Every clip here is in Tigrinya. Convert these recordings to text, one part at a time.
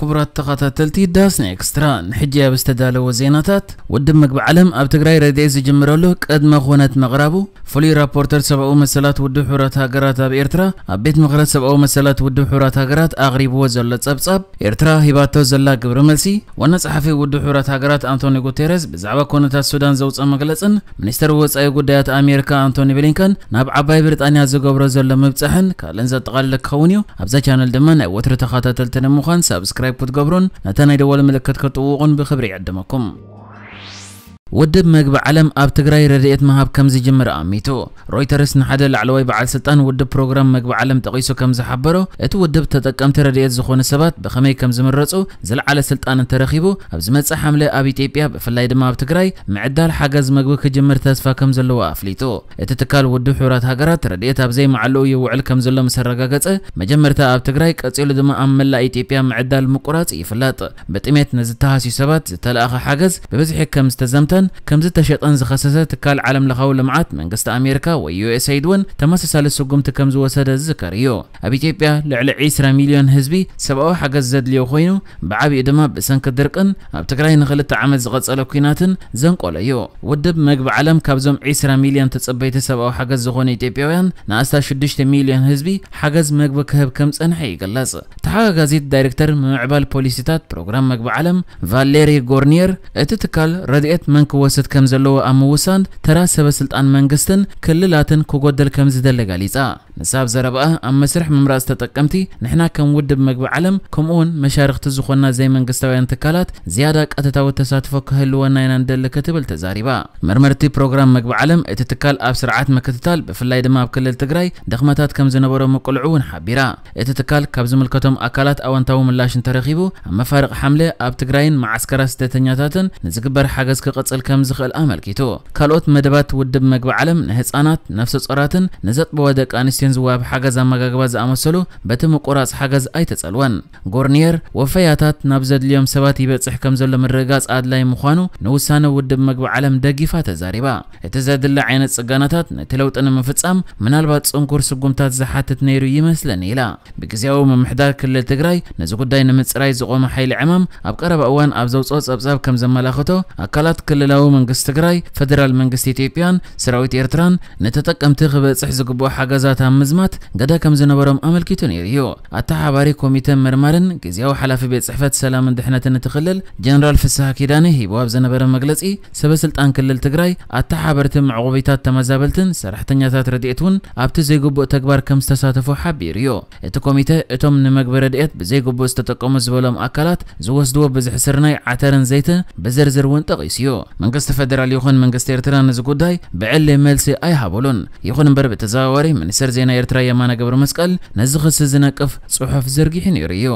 ክቡራት ተኸታተልቲ ዳስና ኤክስትራ፣ ንሕጂ ኣብ ዝተዳለወ ዜናታት፣ ውድብ መግቢ ዓለም ኣብ ትግራይ ረድኤት ዝጅምረሉ ቅድመ ኩነት ምቕራቡ፣ ፍሉይ ራፖርተር ሰብኣዊ መሰላት ውድብ ሕቡራት ሃገራት ኣብ ኤርትራ ኣብ ቤት ምኽሪ ሰብኣዊ መሰላት ውድብ ሕቡራት ሃገራት ኣቕሪብዎ ዘሎ ጸብጻብ፣ ኤርትራ ሂባቶ ዘላ ግብረ መልሲ፣ ዋና ጸሓፊ ውድብ ሕቡራት ሃገራት ኣንቶኒ ጉቴረስ ብዛዕባ ኩነታት ሱዳን ዘውፅኦ መግለጽን፣ ሚኒስተር ወጻኢ ጉዳያት ኣሜሪካ ኣንቶኒ ብሊንከን ናብ ዓባይ ብሪጣንያ ዝገብሮ ዘሎ ምብጻሕን ካልእን ዘጠቓልለ ክኸውን እዩ። ኣብዛ ቻነል ድማ ናይ ወትሪ ተኸታተልቲ ንምዃን ሳብስክራይብ ክትገብሩን ነታ ናይ ደወል ምልክት ክትጥውቑን ብኽብሪ ይዕድመኩም። ውድብ መግቢ ዓለም ኣብ ትግራይ ረድኤት ምሃብ ከም ዝጅምር ኣሚቱ። ሮይተርስ ንሓደ ላዕለዋይ በዓል ስልጣን ውድብ ፕሮግራም መግቢ ዓለም ጠቒሱ ከም ዝሓበሮ፣ እቲ ውድብ ተጠቀምቲ ረድኤት ዝኾኑ ሰባት ብኸመይ ከም ዝምረፁ ዝለዓለ ስልጣን እንተረኺቡ፣ ኣብ ዝመጽእ ሓምለ ኣብ ኢትዮጵያ፣ ብፍላይ ድማ ኣብ ትግራይ፣ ምዕዳል ሓገዝ መግቢ ክጅምር ተስፋ ከም ዘለዎ ኣፍሊጡ። እቲ ትካል ውድብ ሕቡራት ሃገራት ረድኤት ኣብ ዘይመዓልኡ ይውዕል ከም ዘሎ ምስ ኣረጋገጸ፣ መጀመርታ ኣብ ትግራይ፣ ቀጺሉ ድማ ኣብ መላእ ኢትዮጵያ ምዕዳል ምቁራጽ ይፍለጥ። ብጥሜት ንዝተሃስዩ ሰባት ዝተለኣኸ ሓገዝ ብብዝሒ ከም ዝተዘምተን ከም ዝተሸጠን ዝኸሰሰ ትካል ዓለም ለኻዊ ልምዓት፣ መንግስቲ ኣሜሪካ ወይ ዩ ኤስ ኤይድ እውን ተመሳሳሊ ስጉምቲ ከም ዝወሰደ ዝዝከር እዩ። ኣብ ኢትዮጵያ ልዕሊ ዒስራ ሚልዮን ህዝቢ ሰብኣዊ ሓገዝ ዘድልዮ ኮይኑ፣ ብዓቢኡ ድማ ብሰንኪ ድርቅን ኣብ ትግራይ ንኽልተ ዓመት ዝቐጸለ ኲናትን ዘንቆሎ እዩ። ውድብ መግቢ ዓለም ካብዞም ዒስራ ሚልዮን ተጸበይቲ ሰብኣዊ ሓገዝ ዝኾኑ ኢትዮጵያውያን ንኣስታት ሽዱሽተ ሚልዮን ህዝቢ ሓገዝ መግቢ ክህብ ከም ጸንሐ ይግለጽ። ተሓጋጋዚት ዳይሬክተር ምምዕባል ፖሊሲታት ፕሮግራም መግቢ ዓለም ቫሌሪ ጎርኒየር፣ እቲ ትካል ረድኤት መን ክወስድ ከም ዘለዎ ኣብ ምውሳን ተራ ሰበ ስልጣን መንግስትን ክልላትን ክጎደል ከም ዝደለ ገሊጻ። ንሳ ኣብ ዘረባኣ፣ ኣብ መስርሕ ምምራጽ ተጠቀምቲ ንሕና ከም ውድብ መግቢ ዓለም ከምኡውን መሻርኽቲ ዝኾንና ዘይመንግስታውያን ትካላት ዝያዳ ቀጥታዊ ተሳትፎ ክህልወና ኢና ንደሊ ክትብል ተዛሪባ። መርመርቲ ፕሮግራም መግቢ ዓለም፣ እቲ ትካል ኣብ ስርዓት ምክትታል ብፍላይ ድማ ኣብ ክልል ትግራይ ድኽመታት ከም ዝነበሮ ምቅልዑ እውን ሓቢራ። እቲ ትካል ካብ ዝምልከቶም ኣካላት ኣወንታዊ ምላሽ እንተረኺቡ፣ ኣብ መፋርቕ ሓምለ ኣብ ትግራይን መዓስከራት ስደተኛታትን ንዝግበር ሓገዝ ክቕጽል ከም ዝኽእል ኣመልኪቱ። ካልኦት መደባት ውድብ መግቢ ዓለም ንህጻናት፣ ነፍሰ ጾራትን ንዘጥበዋ ደቂ ኣንስትዮን ዝወሃብ ሓገዝ ኣመጋግባ ዝኣመሰሉ በቲ ምቁራጽ ሓገዝ ኣይተጸልወን። ጎርኒየር፣ ወፈያታት ናብ ዘድልዮም ሰባት ይበጽሕ ከም ዘሎ ምርግጋጽ ኣድላይ ምዃኑ ንውሳነ ውድብ መግቢ ዓለም ደጊፋ ተዛሪባ። እቲ ዘድሊ ዓይነት ጽገናታት ነቲ ለውጢ ንምፍጻም ምናልባት ጽንኩር ስጉምታት ዝሓትት ነይሩ ይመስለኒ ኢላ። ብግዜያዊ ምምሕዳር ክልል ትግራይ ነዚ ጉዳይ ንምጽራይ ዝቖመ ሓይሊ ዕማም ኣብ ቀረባ እዋን ኣብ ዘውፅኦ ጸብጻብ ከም ዘመላኽቶ፣ ኣካላት ክልላዊ መንግስቲ ትግራይ፣ ፈደራል መንግስቲ ኢትዮጵያን ሰራዊት ኤርትራን ንተጠቀምቲ ክበጽሕ ዝግብኦ ሓገዛት ኣብ ምዝማት ግደ ከም ዝነበሮም ኣመልኪቱ ነይሩ እዩ። ኣተሓባሪ ኮሚተ መርማርን ግዜያዊ ሓላፊ ቤት ጽሕፈት ሰላምን ድሕነትን እቲ ክልል ጀነራል ፍስሃ ኪዳነ ሂቡ ኣብ ዝነበረ መግለጺ፣ ሰበ ስልጣን ክልል ትግራይ፣ ኣተሓበርቲ መዕቆቢታት ተመዛበልትን ሰራሕተኛታት ረድኤት እውን ኣብቲ ዘይግቡእ ተግባር ከም ዝተሳተፉ ሓቢሩ እዩ። እቲ ኮሚተ እቶም ንመግቢ ረድኤት ብዘይግቡእ ዝተጠቀሙ ዝበሎም ኣካላት ዝወስድዎ ብዝሒ ስርናይ፣ ዓተርን ዘይትን ብዝርዝር እውን ጠቒሱ እዩ። መንግስቲ ፈደራል ይኹን መንግስቲ ኤርትራ ነዚ ጉዳይ ብዕሊ መልሲ ኣይሃበሉን። ይኹን እምበር ብተዘዋዋሪ ሚኒስተር ዜና ኤርትራ የማነ ገብረ መስቀል ነዚ ክሲ ዝነቅፍ ጽሑፍ ዘርጊሑ ነይሩ እዩ።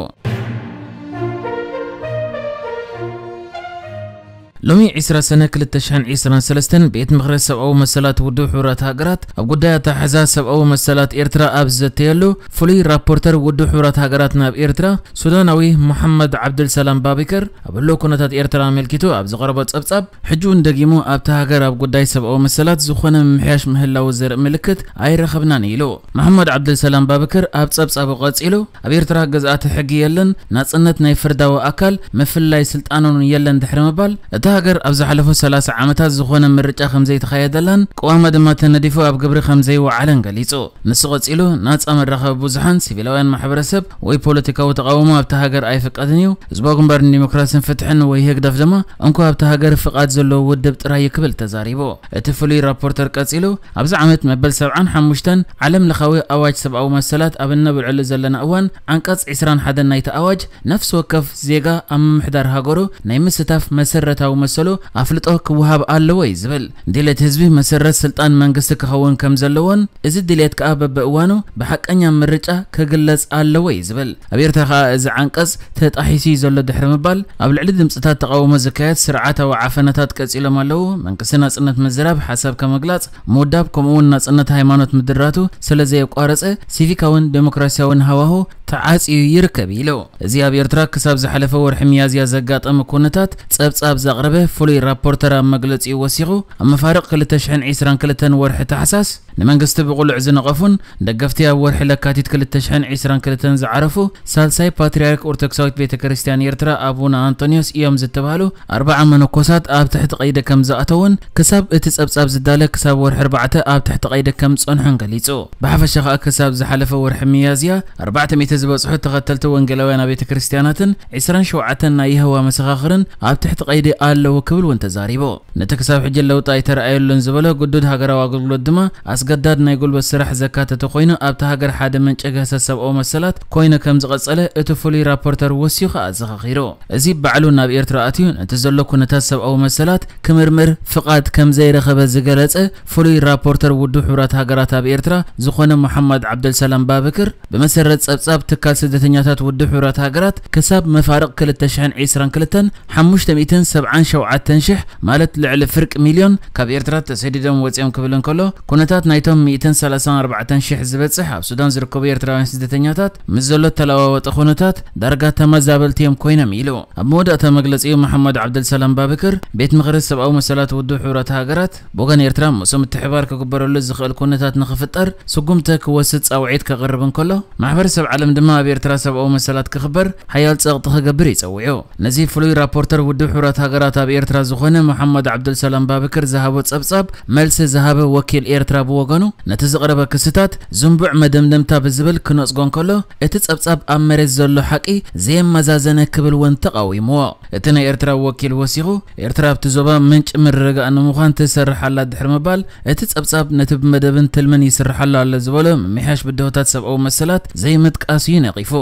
ሎሚ ዒስራ ሰነ ክልተ ሽሕን ዒስራን ሰለስተን ቤት ምኽሪ ሰብኣዊ መሰላት ውድብ ሕቡራት ሃገራት ኣብ ጉዳይ ኣተሓሕዛ ሰብኣዊ መሰላት ኤርትራ ኣብ ዝዘተየሉ፣ ፍሉይ ራፖርተር ውድብ ሕቡራት ሃገራት ናብ ኤርትራ ሱዳናዊ መሓመድ ዓብደልሰላም ባቢከር ኣብ ህልው ኩነታት ኤርትራ ኣመልኪቱ ኣብ ዘቕረቦ ጸብጻብ፣ ሕጂ እውን ደጊሙ ኣብታ ሃገር ኣብ ጉዳይ ሰብኣዊ መሰላት ዝኾነ ምምሕያሽ ምህላው ዘርኢ ምልክት ኣይረኸብናን ኢሉ። መሓመድ ዓብደልሰላም ባቢከር ኣብ ጸብጻቡ ቀጺሉ፣ ኣብ ኤርትራ ግዝኣተ ሕጊ የለን፣ ናጽነት ናይ ፍርዳዊ ኣካል፣ ምፍልላይ ስልጣን እውን የለን ድሕሪ ምባል፣ እታ ሃገር ኣብ ዝሓለፉ ሰላሳ ዓመታት ዝኾነ ምርጫ ከም ዘይተኻየደላን ቅዋማ ድማ ተነዲፉ ኣብ ግብሪ ከም ዘይወዓለን ገሊጹ። ንሱ ቀጺሉ፣ ናጻ መራኸቢ ብዙሓን፣ ሲቪላውያን ማሕበረሰብ ወይ ፖለቲካዊ ተቓውሞ ኣብታ ሃገር ኣይፍቀድን እዩ። ህዝባዊ ግንባር ንዲሞክራስን ፍትሕን ወይ ህግደፍ ድማ እንኮ ኣብታ ሃገር ፍቓድ ዘለዎ ውድብ ጥራይ እዩ ክብል ተዛሪቡ። እቲ ፍሉይ ራፖርተር ቀጺሉ፣ ኣብዚ ዓመት መበል ሰብዓን ሓሙሽተን ዓለም ለኻዊ ኣዋጅ ሰብኣዊ መሰላት ኣብ እነብዕለሉ ዘለና እዋን፣ ዓንቀጽ ዒስራን ሓደን ናይቲ ኣዋጅ፣ ነፍሲ ወከፍ ዜጋ ኣብ ምምሕዳር ሃገሩ ናይ ምስታፍ መሰረታዊ መሰሉ ኣፍልጦ ክወሃብ ኣለዎ እዩ ዝብል። ድሌት ህዝቢ መሰረት ስልጣን መንግስቲ ክኸውን ከም ዘለዎን፣ እዚ ድሌት ከኣ በብእዋኑ ብሓቀኛ ምርጫ ክግለጽ ኣለዎ እዩ ዝብል። ኣብ ኤርትራ ከኣ እዚ ዓንቀጽ ተጣሒሱ እዩ ዘሎ ድሕሪ ምባል፣ ኣብ ልዕሊ ድምጽታት ተቓውሞ ዝካየድ ስርዓታዊ ዓፈናታት ቀጺሎም ኣለዉ። መንግስቲ ናጽነት ምዝራብ፣ ሓሳብካ ምግላጽ፣ ምውዳብ፣ ከምኡ'ውን ናጽነት ሃይማኖት ምድራቱ ስለ ዘየቋረጸ፣ ሲቪካውን ዴሞክራሲያውን ሃዋሁ ተዓጽዩ ይርከብ ኢሉ። እዚ ኣብ ኤርትራ ክሳብ ዝሓለፈ ወርሒ ሚያዝያ ዘጋጠመ ኩነታት ጸብጻብ ዘቕረበ ፍሉይ ራፖርተር ኣብ መግለጺኡ ወሲኹ፣ ኣብ መፋርቕ ክልተ ሽሕን ዒስራን ክልተን ወርሒ ታሕሳስ፣ ንመንግስቲ ብቕሉዕ ዝነቐፉን ደገፍቲ ኣብ ወርሒ ለካቲት ክልተ ሽሕን ዕስራን ክልተን ዝዓረፉ ሳልሳይ ፓትርያርክ ኦርቶዶክሳዊት ቤተ ክርስቲያን ኤርትራ ኣቡነ ኣንቶንዮስ እዮም ዝተባህሉ ኣርባዓ መነኮሳት ኣብ ትሕቲ ቀይዲ ከም ዝኣተውን ክሳብ እቲ ጸብጻብ ዝዳለ ክሳብ ወርሒ ኣርባዕተ ኣብ ትሕቲ ቀይዲ ከም ዝጸንሑን ገሊጹ። ብሓፈሻ ከኣ ክሳብ ዝሓለፈ ወርሒ ሚያዝያ ኣርባዕተ ሚእቲ ዝበጽሑ ተኸተልቲ ወንጌላውያን ቤተ ክርስቲያናትን ዕስራን ሸውዓተን ናይ የሆዋ መሰኻኽርን ኣብ ትሕቲ ቀይዲ ኣለዉ ክብል እውን ተዛሪቡ። ነቲ ክሳብ ሕጂ ለውጢ ኣይተረኣየሉን ዝበለ ግዱድ ሃገራዊ ኣገልግሎት ድማ ኣስገዳድ ናይ ጉልበት ስራሕ ዘካተተ ኮይኑ ኣብቲ ሃገር ሓደ መንጨገሰ ሰብኣዊ መሰላት ኮይኑ ከም ዝቐጸለ እቲ ፍሉይ ራፖርተር ወሲኹ ኣዘኻኺሩ። እዚ ባዕሉ ናብ ኤርትራ ኣትዩ ነቲ ዘሎ ኩነታት ሰብኣዊ መሰላት ክምርምር ፍቓድ ከም ዘይረኸበ ዝገለጸ ፍሉይ ራፖርተር ውድብ ሕቡራት ሃገራት ኣብ ኤርትራ ዝኾነ መሓመድ ዓብደልሰላም ባብክር ብመሰረት ጸብጻብ ትካል ስደተኛታት ውድብ ሕቡራት ሃገራት ክሳብ መፋርቕ ክልተ ሽሕን ዕስራን ክልተን ሓሙሽተ ሚእትን ሰብዓን ሸውዓተን ሽሕ ማለት ልዕሊ ፍርቂ ሚልዮን ካብ ኤርትራ ተሰዲዶም ወጺኦም ክብል እንከሎ ኩነታት ናይቶም ሚእትን ሰላሳን ኣርባዕተን ሽሕ ዝበጽሕ ኣብ ሱዳን ዝርከቡ ኤርትራውያን ስደተኛታት ምስ ዘሎ ተለዋወጠ ኩነታት ዳርጋ ተመዛበልቲ እዮም ኮይኖም ኢሉ። ኣብ መወዳእታ መግለጺኡ መሓመድ ዓብደልሰላም ባብክር ቤት ምኽሪ ሰብኣዊ መሰላት ውድብ ሕቡራት ሃገራት ብወገን ኤርትራ ምስኡ ምትሕባር ክግበረሉ ዝኽእል ኩነታት ንኽፍጠር ስጉምቲ ክወስድ ጻውዒት ከቕርብ እንከሎ ማሕበረሰብ ዓለም ድማ ኣብ ኤርትራ ሰብኣዊ መሰላት ክኽበር ሓያል ጸቕጢ ክገብር ይጸውዑ። ነዚ ፍሉይ ራፖርተር ውድብ ሕቡራት ሃገራት ኣብ ኤርትራ ዝኾነ መሓመድ ዓብደልሰላም ባብክር ዝሃቦ ጸብጻብ መልሲ ዝሃበ ወኪል ኤርትራ ብወገኑ ነቲ ዝቐረበ ክስታት ዝንቡዕ መደምደምታ ብዝብል ክነጽጎ እንከሎ እቲ ጸብጻብ ኣብ መሬት ዘሎ ሓቂ ዘየመዛዘነ ክብል እውን ተቓዊምዎ። እቲ ናይ ኤርትራ ወኪል ወሲኹ ኤርትራ ኣብቲ ዞባ ምንጪ ምርግጋእ ንምዃን ትሰርሕ ኣላ ድሕሪ ምባል እቲ ጸብጻብ ነቲ ብመደብን ትልምን ይስርሓሉ ኣሎ ዝበሎ ምምሕያሽ ብድሆታት ሰብኣዊ መሰላት ዘይምጥቃስ እዩ ነቒፉ።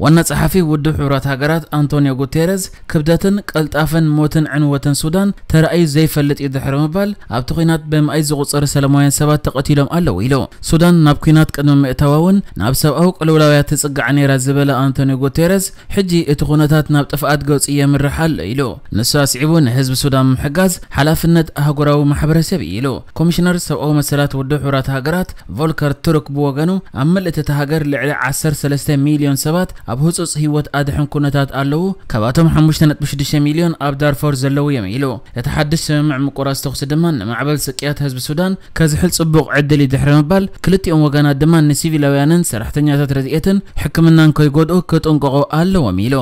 ዋና ጸሓፊ ውድብ ሕቡራት ሃገራት ኣንቶኒዮ ጉቴረዝ ክብደትን ቀልጣፈን ሞትን ዕንወትን ሱዳን ተራእዩ ዘይፈልጥ እዩ ድሕሪ ምባል ኣብቲ ኲናት ብምኣይ ዝቑጸሩ ሰላማውያን ሰባት ተቐቲሎም ኣለዉ ኢሉ። ሱዳን ናብ ኲናት ቅድሚ ምእታዋ እውን ናብ ሰብኣዊ ቅልውላውያ ትጽጋዕ ነይራ ዝበለ ኣንቶኒዮ ጉቴረዝ ሕጂ እቲ ኩነታት ናብ ጥፍኣት ገጹ የምርሕ ኣሎ ኢሉ። ንሱ ኣስዒቡ ንህዝቢ ሱዳን ምሕጋዝ ሓላፍነት ኣህጉራዊ ማሕበረሰብ እዩ ኢሉ። ኮሚሽነር ሰብኣዊ መሰላት ውድብ ሕቡራት ሃገራት ቮልከር ቱርክ ብወገኑ ኣብ ምልእቲ እታ ሃገር ልዕሊ ዓሰርተ ሰለስተ ሚልዮን ሰባት ኣብ ህጹጽ ህይወት ኣድሕን ኩነታት ኣለዉ፣ ካብኣቶም ሓሙሽተ ነጥቢ ሽዱሽተ ሚልዮን ኣብ ዳርፎር ዘለዉ እዮም ኢሉ። እቲ ሓድሽ ስምምዕ ምቁራጽ ተኹሲ ድማ ንማዕበል ስቅያት ህዝቢ ሱዳን ከዝሕል ጽቡቕ ዕድል እዩ ድሕሪ ምባል ክልቲኦም ወገናት ድማ ንሲቪላውያንን ሰራሕተኛታት ረድኤትን ሕክምናን ከይጎድኡ ክጥንቀቑ ኣለዎም ኢሉ።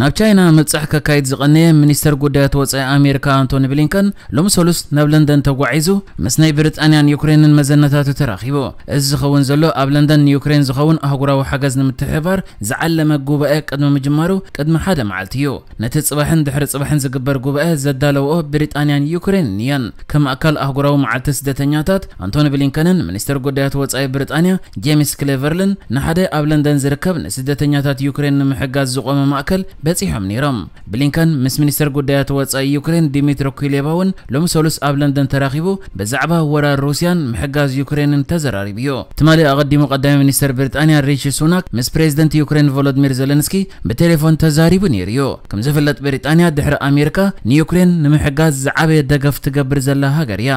ናብ ቻይና ምብጻሕ ከካይድ ዝቐነየ ሚኒስተር ጉዳያት ወጻኢ ኣሜሪካ ኣንቶኒ ብሊንከን ሎሚ ሰሉስ ናብ ለንደን ተጓዒዙ ምስ ናይ ብሪጣንያን ዩክሬንን መዘነታቱ ተራኺቡ። እዚ ዝኸውን ዘሎ ኣብ ለንደን ንዩክሬን ዝኸውን ኣህጉራዊ ሓገዝ ንምትሕብባር ዝዓለመ ጉባኤ ቅድሚ ምጅማሩ ቅድሚ ሓደ መዓልቲ እዩ። ነቲ ጽባሕን ድሕሪ ጽባሕን ዝግበር ጉባኤ ዘዳለውኦ ብሪጣንያን ዩክሬንን እየን። ከም ኣካል ኣህጉራዊ መዓልቲ ስደተኛታት ኣንቶኒ ብሊንከንን ሚኒስተር ጉዳያት ወጻኢ ብሪጣንያ ጄምስ ክሌቨርልን ንሓደ ኣብ ለንደን ዝርከብ ንስደተኛታት ዩክሬን ንምሕጋዝ ዝቖመ ማእከል በጺሖም ነይሮም። ብሊንከን ምስ ሚኒስተር ጉዳያት ወጻኢ ዩክሬን ዲሚትሮ ኩሌባ እውን ሎሚ ሰሉስ ኣብ ለንደን ተራኺቡ ብዛዕባ ወራር ሩስያን ምሕጋዝ ዩክሬንን ተዘራሪቡ እዩ። ትማሊ ኣቐዲሙ ቀዳማይ ሚኒስተር ብሪጣንያ ሪሺ ሱናክ ምስ ፕሬዚደንት ዩክሬን ቮሎዲሚር ዘለንስኪ ብቴሌፎን ተዛሪቡ ነይሩ እዩ። ከም ዝፍለጥ ብሪጣንያ ድሕሪ ኣሜሪካ ንዩክሬን ንምሕጋዝ ዝዓበየ ደገፍ ትገብር ዘላ ሃገር እያ።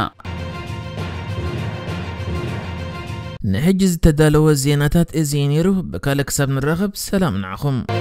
ንሕጂ ዝተዳለወ ዜናታት እዚ እዩ ነይሩ። ብካልእ ክሳብ ንራኸብ ሰላም ንዓኹም።